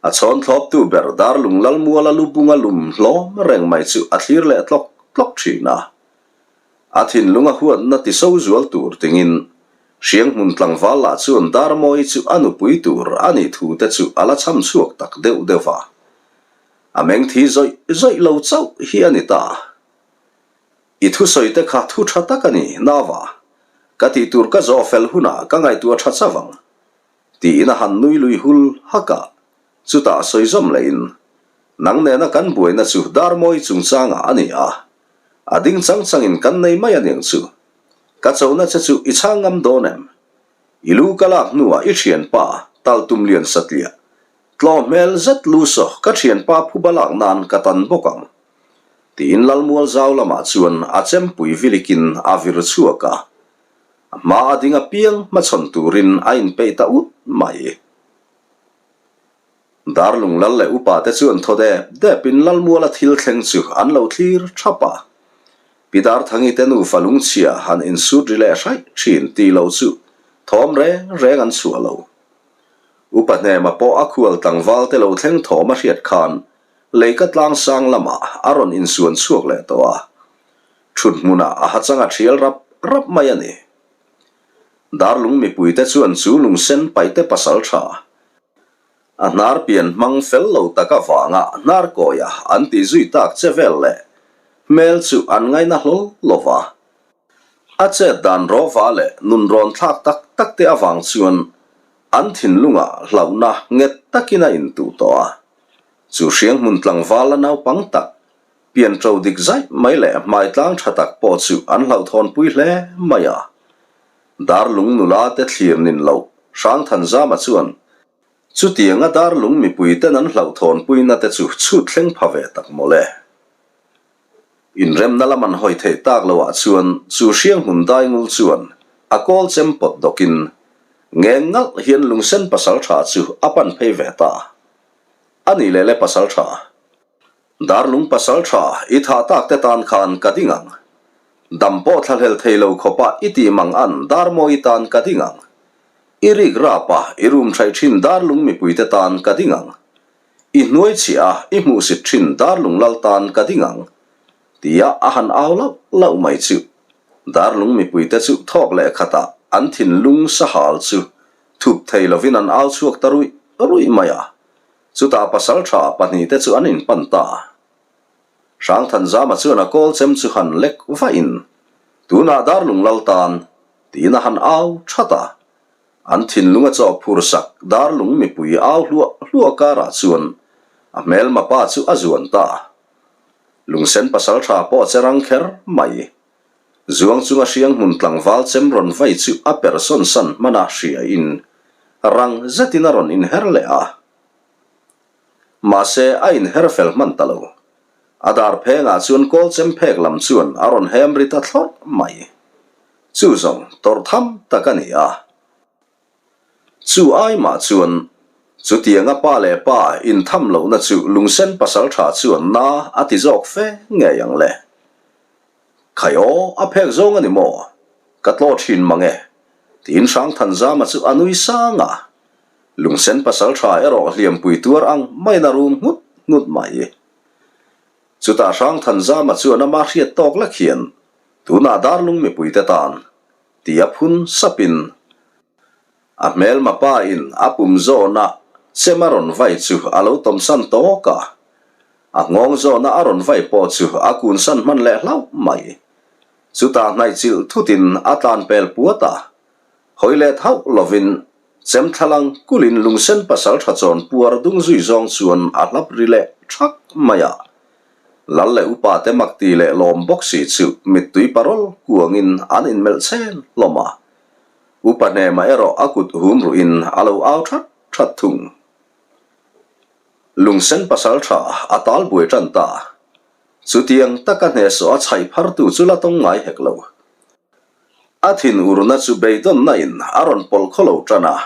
A chhawn thlawptu ber Darlung Lalmuala lu bunga lum hlawm reng mai chu a thlir leh tlawk tlawk thin a. A thinlunga huatna ti so zual tur tingin Hrianghmun tlangval lah chuan Darmawi chu a nupui tur a nih thu te chu a la cham chhuak tak deuh deuh va. A meng thi zawih zawih lo chauh hi a ni ta. I thusawi te kha thu tha tak a ni, Nava. Ka tih tur ka zawh fel hunah ka ngaihtuah tha chauh ang. Tiin a han nui lui hul hak a, chutah a sawi zawm lehin, Nang nena kan buaina chu Darmawi chungchangah a ni a, a ding chang changin kan nei mai a niang chu. Ka chona che chu i chhang ngam dawn em? I lu ka lak hnuah i thianpa Taltum Lian Satliah Tlaw hmel zet lu saw ka thianpa phuba lak nan ka tan bawk ang. Tiin Lalmual zau lamah chuan a chempui vilikin a vir chhuak a. A hma a ding apiang hmachhawn turin a inpeih ta ut mai. Darlung lal leh upa te chuan thaw dep depin Lalmuala thil thleng chu an lo thlir thap a. Pi Darthangi te nufa lungchhia han insut ri leh hraih thin tih lo chu thawm reng reng an chhuah lo. Upa hnema pawh a khual tlangval te lo thleng thawm a hriat khan Leika tlang sang lamah a rawn insuan chhuak leh tawh a. Ṭhut hmunah a hachang a ṭhial rap rap mai a ni. Darlung mipuite chuan chu lungsen paihte pasalṭha a hnar pian hmang fel lo tak avanga hnar kawia an tih zui tak che vel leh hmel chu an ngaina hlawl lo va. A chet dan rawva leh nun rawn thlak tak tak te avang chuan an thinlungah hlauhna nghet takin a intuh tawh a. Chu hrianghmun tlangval la naupang tak Pianṭo dik zaih mai leh hmai tlang ṭha tak pawh chu an hlauhthawnpui hle mai a. Darlung nula te thlir nin loh Hrangthanzama chuan chutianga darlung mipui ten an hlauhthawnpuina te chu chhut thleng pha ve tak mawle. Inremna lam an hawi theih tak loah chuan chu hrianghmun daingul chuan a kawl chem pawt dawkin ngeng ngalh hian lungsen pasalṭha chu a pan phei ve ta. A nih leh le pasalṭha. Darlung pasal tha i thah tak te tan khan ka ding ang. Dam pawh thlahlel thei lo khawpa i tih mang an Darmawi tan ka ding ang. I rik rap a, i rum thaih thin Darlung mipui te tan ka ding ang. I hnuai chhiah a, i hmuhsit thin Darlung lal tan ka ding ang. Tia a han au lauh lauh mai chu. Darlung mipui te chu thawk leh khatah an thinlung sahal chu thup thei lovin an au chhuak ta ruih ruih mai a. Chutah pasalṭha pahnihte chu an inpan ta. Hrangthanzama chuan a kawl chem chu han lek vahin, Tunah Darlung lal tan, tiin a han au that a. An thinlung a chawk phur sak Darlung mipui au hluah hluah karah chuan a hmelma pa chu a zuan ta. Lungsen pasalṭha pawh a che rang kher mai. Zuang chunga hriang hmun tlangval chem rawn vai chu a per sawn san hman a hriain rang zetin a rawn inher leh a. Mahse, a inher fel hman ta lo. A dar phengah chuan kawl chem phek lam chuan a rawn hem ri ta thlawrh mai. Chu zawng tawrh tham tak a ni a. Chu ai mah chuan chutianga pa leh pa intham lohna chu lungsen pasaltha chuan na a ti zawk fe ngei ang le. Khai aw, a phek zawng a ni maw? Ka tlaw thin mang e, tiin Hrangthanzama chu a nui sang a. Lungsen pasaltha erawh hliampui tuar ang maiin a rum nghut nghut mai. Chutah Hrangthanzama chuan ama hriat tawk lek hian, Tunah Darlung mipuite tan, ti a phun sapin A hmelma pa in a pum zawna chem a rawn vai chu a lo tawmsan tawk a, a nghawng zawna a rawn vai pawh chu a kunsan hman leh hlauh mai. Chutah hnaih chilh thutin a tlan pel puat a, hawi let hauh lovin chem thlalang kulin lungsen pasal tha chawn puar dung zui zawng chuan a hlap ri leh thak mai a. Lal leh upa te makti leh lawm bawk si chu mittui parawl kuangin an inmelh chen hlawm a. Upa hnema erawh a kut hum ruhin a lo au that that thung. Lungsen pasal tha a tal buai tan ta. Chutiang taka hnehsawh a chhaih phartu chu la tawng ngai hek lo. A thin urna chu beidawnna in a rawn pawlh khaw lo tan a,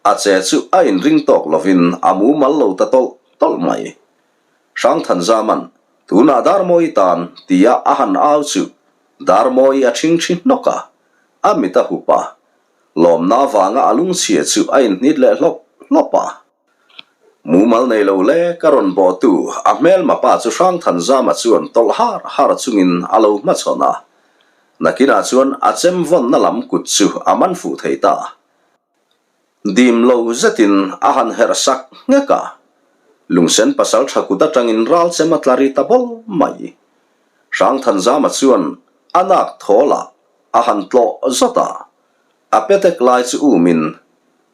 a che chu a inring tawk lovin a mumal lo ta tawlh tawlh mai. Hrangthanzaman, Tunah Darmawi tan tia a han au chu Darmawi a ṭhingṭhi hnawk a, A mit a hup a, lawmna avanga a lungchhia chu a inhnit leh hlawp hlawp a. Mumal nei lo le ka rawn bawhtu a hmelma pa chu Hrangthanzama chuan tawlh har har chungin a lo hmachhawn a. Nakinah chuan a chem vawnna lam kut chu a man fuh thei ta. Dim lo zetin a han herh sak nghek a, lungsen pasal tha kut atangin ral chem a tla ri ta bawl mai. Hrangthanzama chuan a nak thawl ah a han tlawh zawt a, a petek lai chu umin,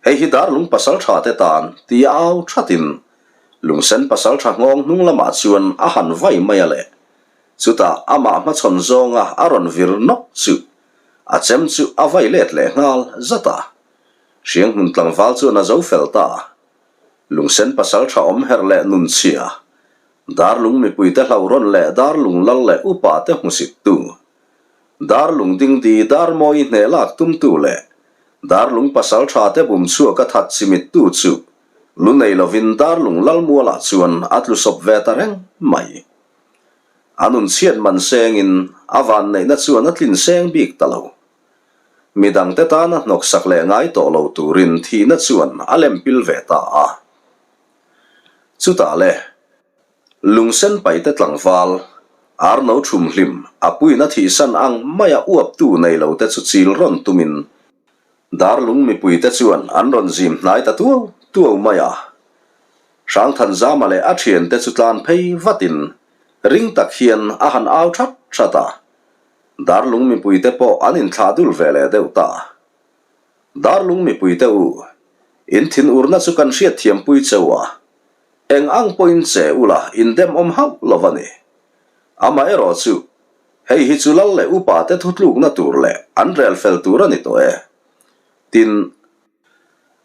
Hei hi Darlung pasaltha te tan ti a au thatin Lungsen pasaltha nghawng hnung lamah chuan a han vai mai a le. Chutah amah hmachhawn zawnga a rawn vir nawk chu a chem chu a vai let leh nghal zat a. Hrianghmun tlangval chuan a zo fel ta. Lungsen pasaltha awm herh leh nun chhia, Darlung mipuite hlauhrawn leh Darlung lal leh upa te hmusittu, Darlung dingdi Darmawi hneh lak tumtu leh Darlung pasal tha te bum chhuak a that chimittu chu lu nei lovin Darlung Lalmualah chuan a tlu sawp ve ta reng mai. A nun chhiat man sengin a vanneihna chuan a tlin seng bik ta lo. Midangte tana hnawksak leh ngai tawh lo turin thihna chuan a lem pil ve ta a. Chutah le. Lungsen paite tlangval. Arno thum hlim, a puiin a thihsan ang maia uaptu nei lo te chu chil rawn tumin Darlung mipuite chuan an rawn zim hnai ta tuau tuau mai a. Hrangthanzama leh a thiante chu tlan phei vatin ring tak hian a han au that that a. Darlung mipuite pawh an inthlah dul ve leh deuh ta. Darlung mipuite u, in thinurna chu kan hriatthiampui cheu a, Eng ang pawhin che ula indem awm hauh lo a ni. Amaherawhchu, hei hi chu lal leh upa te thutlukna tur leh an rel fel tur a ni tawh e. Tin,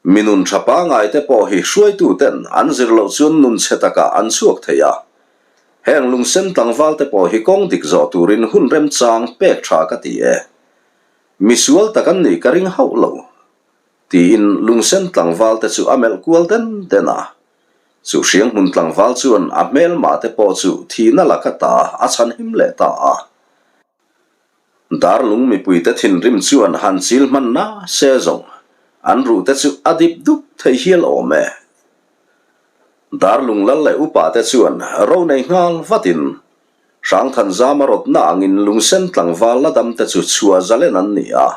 mi nun tha pangai te pawh hi hruaitu ten an zir loh chuan nun chhe takah an chhuak thei a. Heng lungsen tlangval te pawh hi kawng dik zawh turin hun remchang pek tha ka ti e. Misual tak an nih ka ring hauh lo. Tiin lungsen tlangval te chu a melh kual den den a. Chu hrianghmun tlangval chuan a hmelmah te pawh chu thihna laka ta a chhan him leh ta a. Darlung mipuite thinrim chuan han chil hman na se zawng an ruh te chu a dip dup thei hial awm e. Darlung lal leh upa te chuan ro nei nghal vatin Hrangthanzama rawtna angin lungsen tlangval la dam te chu chhuah zalen an ni a.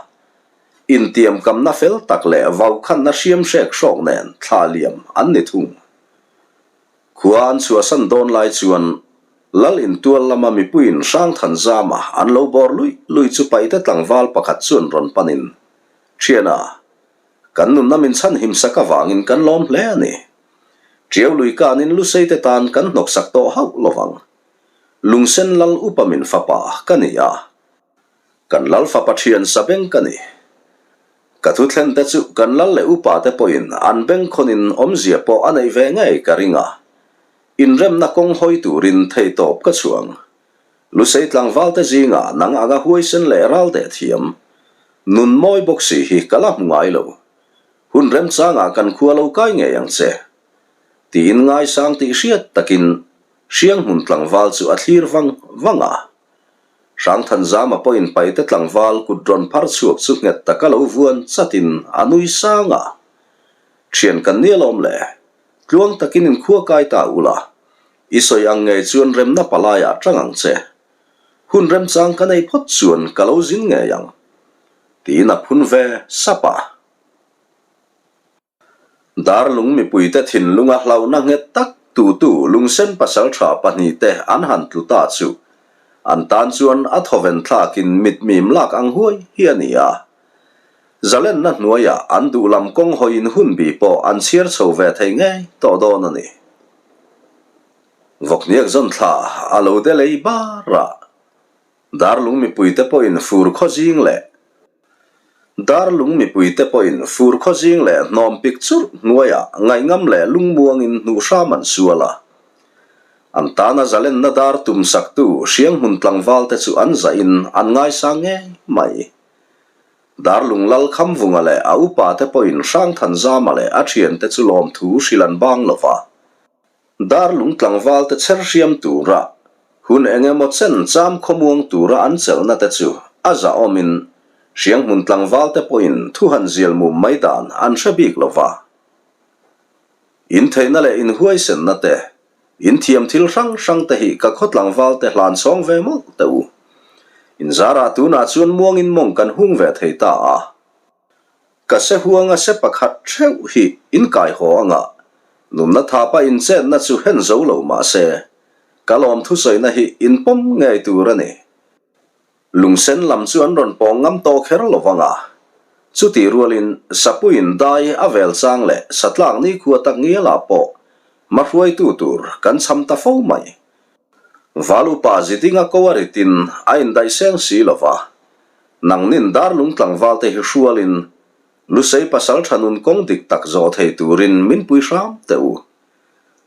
Intiamkamna fel tak leh vaukhanna hriam hrek hrawk nen thla liam an ni thung. Khua an chhuahsan dawn lai chuan Lal intual lama mipuiin Hrangthanzama an lo bawr luih luih chu paite tlangval pakhat chuan rawn panin, Thiana, kan nunna min chhanhim sak avangin kan lawm hle a ni. Tiau lui kanin Luseite tan kan hnawksak tawh hauh lovang. Lungsen Lal upa min fapa ka ni a. Kan lal fapa thian sa beng ka ni. Ka thu thlen te chu kan lal leh upa te pawhin an beng khawnin awmzia pawh a neih ve ngei ka ring a. Inremna kawng hawi turin theihtawp ka chhuang. Lusei tlangval te zingah nang anga huaisen leh ral deh thiam, nun mawi bawk si hi ka la hmu ngai lo. Hun remchangah kan khua lo kai ngei ang che. Tiin ngaisang tih hriat takin Hrianghmun tlangval chu a thlir vang vang a. Hrangthanzama pawhin paite tlangval kut rawn phar chhuak chu nghet taka lo vuan chatin a nui sang a. Thian kan ni alawm le, tluang takin inkhua kai ta ula, i sawi ang ngei chuan remna palaiah tang ang che. Hun remchang ka nei phawt chuan ka lo zin ngei ang, tiin a phun ve sap a. Darlung mipuite thinlunga hlauhna nghet tak tutu lungsen pasaltha pahnihte an han tlu ta chu an tan chuan a thawven thlakin mitmim lak ang huai hi a ni a. Zalenna hnuaiah an duh lam kawng hawiin hunbi pawh an chhiar chho ve thei ngei tawh dawn a ni. Vawkhniak zawn thla a lo de lei bar a, Darlung mipuite pawhin fur khaw zing leh Darlung mipuite pawhin fur khaw zing leh hnawm pik churh hnuaiah ngaihngam leh lungmuangin hnuh hram an sual a. An tana zalenna dar tum saktu Hrianghmun tlangvalte chu an zahin an ngaisang ngei mai. Darlung Lal Khamvunga leh a upate pawhin Hrangthanzama leh a thiante chu lawmthu hrilh an bang lo va. Darlung tlangvalte chher hriam tura hun eng emaw chen cham khawmuang tura an chelhna te chu a zahawmin Hrianghmun tlangvalte pawhin thu han zial mum mai dan an hre bik lo va. Intheihna leh inhuaisenna te, inthiam thil hrang hrang te hi ka khaw tlangvalte hlan chhawng ve mawlh teh u. Inzarah tunah chuan muangin mawng kan hung ve thei ta a. Ka se huanga se pakhat theuh hi in kai haw anga, nunna thapa in chetna chu hen zo lo mah se, ka lawm thusawina hi in pawm ngei tur a ni. Lungsen lam chu an rawn pawng ngam tawh kher lo vanga, chutih rualin Sapuiin dai a vel chang leh satlak nikhua tak ngialah pawh hmahruaitu tur kan cham ta fo mai. Valupa zidinga ko a ritin a indaih seng si lo va, nangnin darlung tlangvalte hi hrualin Lusei pasal tha nun kawng dik tak zawh thei turin min pui hram teh u.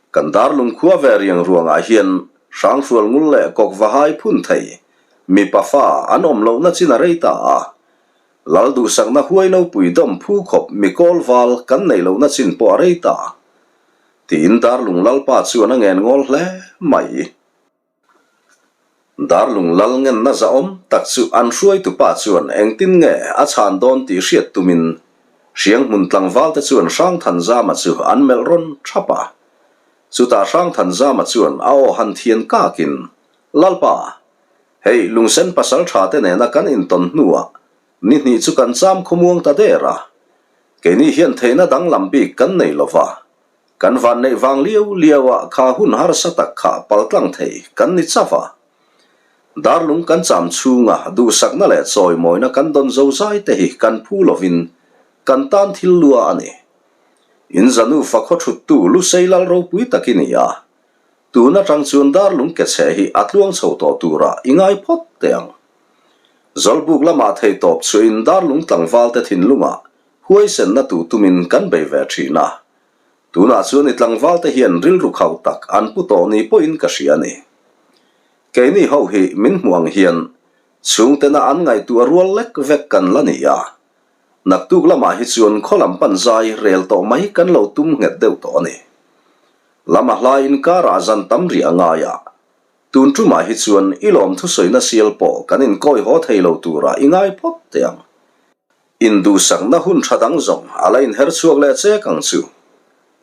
Kan darlung khua ve riang ruangah hian Hranghrual ngul leh Kawkvahai phun thei mipa fa an awm lohna chin a rei ta a, Lal duhsakna huai nopui dawm phu khawp mi kawl val kan neih lohna chin pawh a rei ta. Tiin Darlung Lalpa chuan a ngen ngawl hle mai. Darlung Lal ngenna zahawm tak chu an hruaitupa chuan engtin nge a chhan dawn tih hriat tumin Hrianghmun tlangvalte chuan Hrangthanzama chu an melh rawn thap a. Chutah Hrangthanzama chuan a aw han thian kakin, Lalpa! Hei, Lungsen pasal tha te nena kan intawn hnuah ni hnih chu kan cham khawmuang ta der a. Keini hian theihna danglam bik kan nei lo va, kan vanneih vang liau liau ah kha hun harsa tak kha paltlang thei kan ni chauh a. Darlung kan cham chhunga duhsakna leh chawimawina kan dawn zozai te hi kan phu lovin kan tan thil lua a ni. In zanu fakhaw thuttu Lusei lal ropui tak i ni a, tun atang chuan darlung ke chhe hi a tluang chho tawh turah i ngai phawt teh ang. Zawlbuk lamah theitawp chuahin darlung tlangval te thinlungah huaisenna tu tumin kan bei ve thin a. Tunah chuan i tlangval te hian rilru khauh tak an pu tawh ni pawhin ka hria a ni. Keini ho hi min hmuh ang hian chhungtena an ngaihtuah rual lek vek kan la ni a. Naktuk lamah hi chuan khaw lam pan zai rel tawh mai kan lo tum nghet deuh tawh a ni. Lama hla inkarah zan tam rih a ngai a. Tun tumah hi chuan i lawm thusawina sial pawh kan inkawi haw thei lo turah i ngai phawt teh ang. Induhsakna hun tha dang zawng a la inher chhuak leh chek ang chu,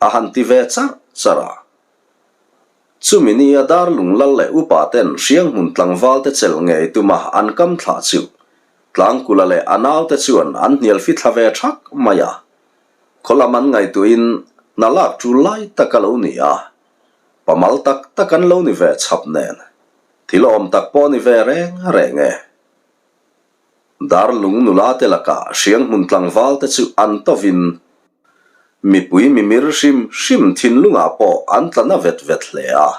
a han ti ve charh charh a. Chumi nia Darlung lal leh upa ten Hrianghmun tlangval te chelh ngei tuma an kam thlah chu Tlangkula leh a naute chuan an hnial fi thla ve thak mai a. Khaw lam an ngaihtuahin hna lak tul lai tak a lo ni a, pamal tak tak an lo ni ve chhap nen thil awm tak pawh ni ve reng reng e. Darlung nula te lakah Hrianghmun tlangval te chu an tovin mipui mimir hrim hrim thinlungah pawh an tla na vet vet hle a.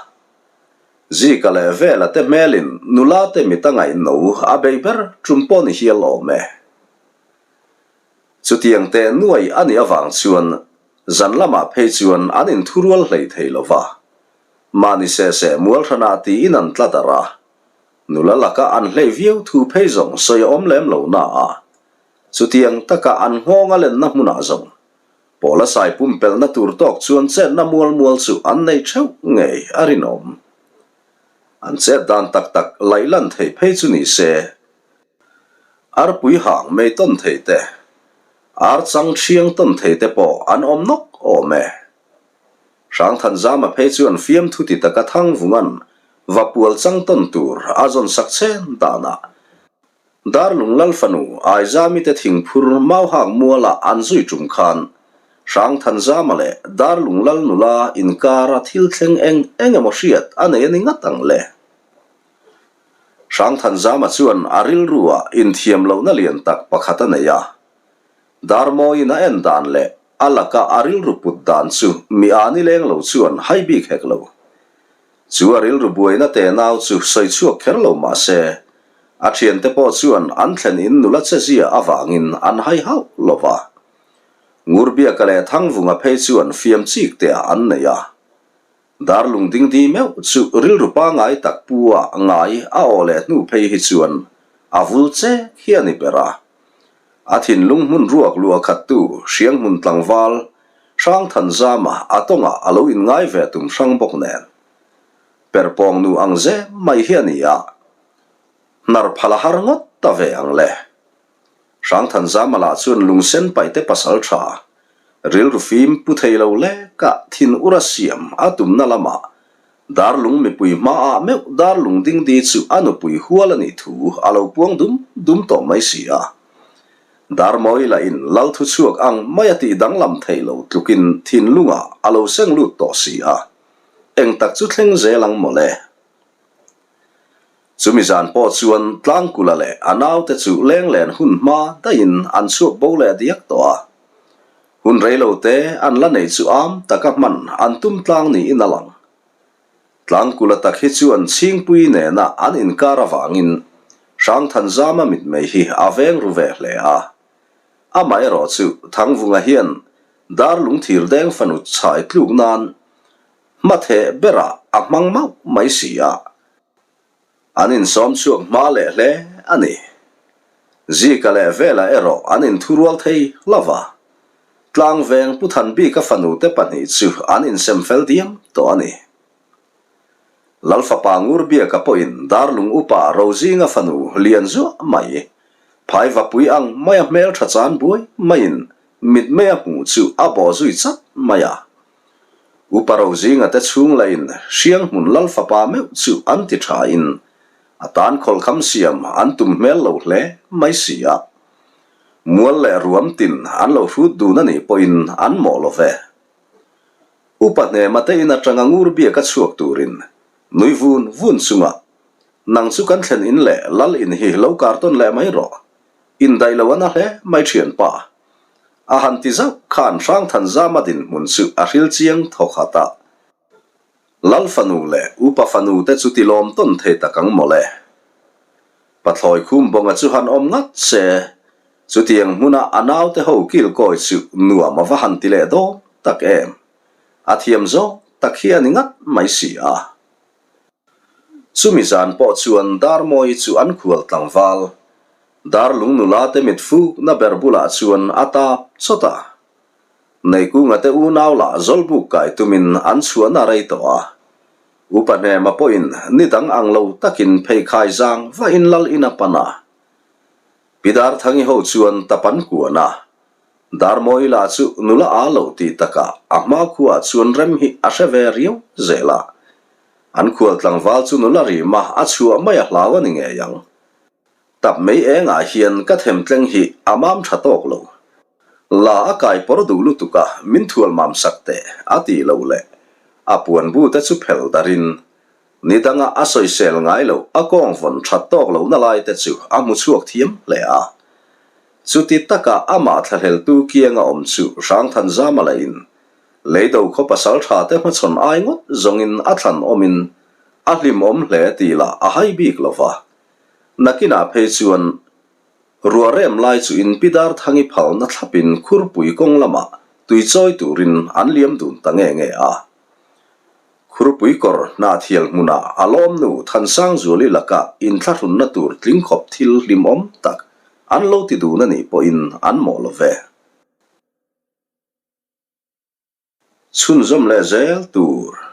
Zika leh Vela te hmelin nula te mit a ngaihno a bei ber tum pawh ni hial awm e. Chutiang teh nuai a nih avang chuan zan lamah phei chuan an inthurual hlei thei lo va. Mahni seh seh mualhranah tiin an tla darh a. Nula laka an hlei viau thu phei zawng sawi a awm lem lo na a, chutiang taka an nghawng a lenna hmunah zawng Pawla sai pumpelhna tur tawk chuan chetna mual mual chu an nei theuh ngei a rinawm. An chet dan tak tak laih lan theih phei chu ni se, arpui hang mei tawn thei te, ar chang thiang tawn thei te pawh an awm nawk awm e. Hrangthanzama phei chuan fiamthu ti taka Thangvunga'n Vapual chang tawn tur a zawn sak chen danah Darlung Lal fanu Aizami te thingphur Mauhak mualah an zui tum khan Hrangthanzama leh Darlung Lal nula inkara thil thleng eng eng emaw hriat a nei a ni ngat ang le. Hrangthanzama chuan a rilruah inthiam lohna lian tak pakhat a nei a. Darmawiin a en dan leh a laka a rilru put dan chu mi a ni leng lo chuan hai bik hek lo. Chu a rilru buaina te nau chu sawi chhuak kher lo mah se, a thiante pawh chuan an thlen in nula che zia avangin an hai hauh lo va. Ngurbiaka leh Thangvunga phei chuan fiam chik te ah an nei a. Darlung dingdi meuh chu rilru pangai tak pu ah ngai a aw leh hnu phei hi chuan a vul che hi a ni ber a. A thinlung hmun ruak luah khattu Hrianghmun tlangval Hrangthanzama a tawngah a lo inngai ve tum hrang bawk nen. Perhpawng nu ang zem mai hi a ni a, hnar phal a har ngawt ta ve ang le. Hrangthanzama lah chuan lungsen paihte pasal tha, rilru fim pu thei lo leka thin ura siam a tumna lamah Darlung mipui hmaah meuh Darlung dingdi chu a nupui hual a nih thu a lo puang dum dum tawh mai si a. Darmawi lahin lal thu chhuak ang mai a tih danglam thei lo tlukin thinlungah a lo seng lut tawh si a. Eng tak chu thleng zel ang mawle. Chumi zan pawh chuan Tlangkula leh a naute chu lenglen hun hma daihin an chhuak bo leh diak tawh a. Hun reilote an la nei chu am taka hman an tum tlang niin a lang. Tlangkula tak hi chuan Chhingpui nena an inkar avangin Hrangthanzama mitmei hi a veng ru ve hle a. Amaherawh chu Thangvunga hian Darlung thirdeng fanu chhai tluk nan hmatheh berah a hmang mauh mai si a. An insawm chhuak hma leh hle a ni. Zika leh Vela erawh an inthurual thei lo va. Tlangveng Pu Thanbika fanute pahnih chu an insem fel diam tawh a ni. Lalfapa Ngurbiaka pawhin Darlung upa Rozinga fanu lian zuah mai, Phaivapui ang maia hmeltha chan buai maiin mitmei a hmuh chu a bawh zui chat mai a. Upa Rozinga te chhung lahin Hrianghmun Lalfapa meuh chu an ti thain. A tan khawlhkham siam an tum hmel lo hle mai si a. Mual leh ruam tin an lo hrut dun a nih pawhin an mawh lo ve. Upa hnema te in atanga ngur biak a chhuak turin nui vun vun chunga nang chu kan thlen in leh lal in hi lo kar tawn leh mai rawh. Indaih lo a na hle mai thianpa. A han ti zauh khan Hrangthanzama dinhmun chu a hril chiang thaw khat a. Lal fanu leh upa fanu te chu tilawm tawn thei tak ang mawle. Pathlawi khum bawnga chu han awm ngat se, chutiang hmuna a naute ho kilkawi chu nuam a va han ti leh dawn tak em. A thiam zawng tak hi a ni ngat mai si a. Chumi zan pawh chuan Darmawi chu an khual tlangval, Darlung nula te mit fukna ber bulah chuan a tap chawt a. Neikunga te unau lah zawlbuk kai tumin an chhuahna rei tawh a. Upa Hnema pawhin ni dang ang lo takin pheikhai zang vahin lal in a pan a. Pi Darthangi ho chuan tap an kuan a. Darmawi lah chu nula aa lo tih takah a hma khuaah chuan rem hi a hre ve riau zel a. An khual tlangval chu nula rima a chhuah mai a hlau a ni ngei ang. Tap mei engah hian ka themtleng hi a mam tha tawk lo. La a kai pawr duh lutuk a, min thual mam sak teh, a ti lo leh. A puan bu te chu phel darin, ni danga a sawisel ngai loh a kawng vawn that tawk lohna lai te chu a hmu chhuak thiam hle a. Chuti taka amah thlahleltu kianga awm chu Hrangthanzama lahin Leido khaw pasal tha te hmachhawn ai ngawt zawngin a thlan awmin a hlimawm hle tih lah a hai bik lo va. Nakinah phei chuan ruah rem lai chu in pi Darthangi phalna thlapin Khurpui kawng lamah tui chawi turin an liam dun ta nge nge a. Khurpui kawr hnahthial hmunah a lawmnu Thansangzuali laka inthlahrunna tur tling khawp thil hlimawm tak an lo ti dun a nih pawhin an mawh lo ve. Chhunzawm leh zel tur.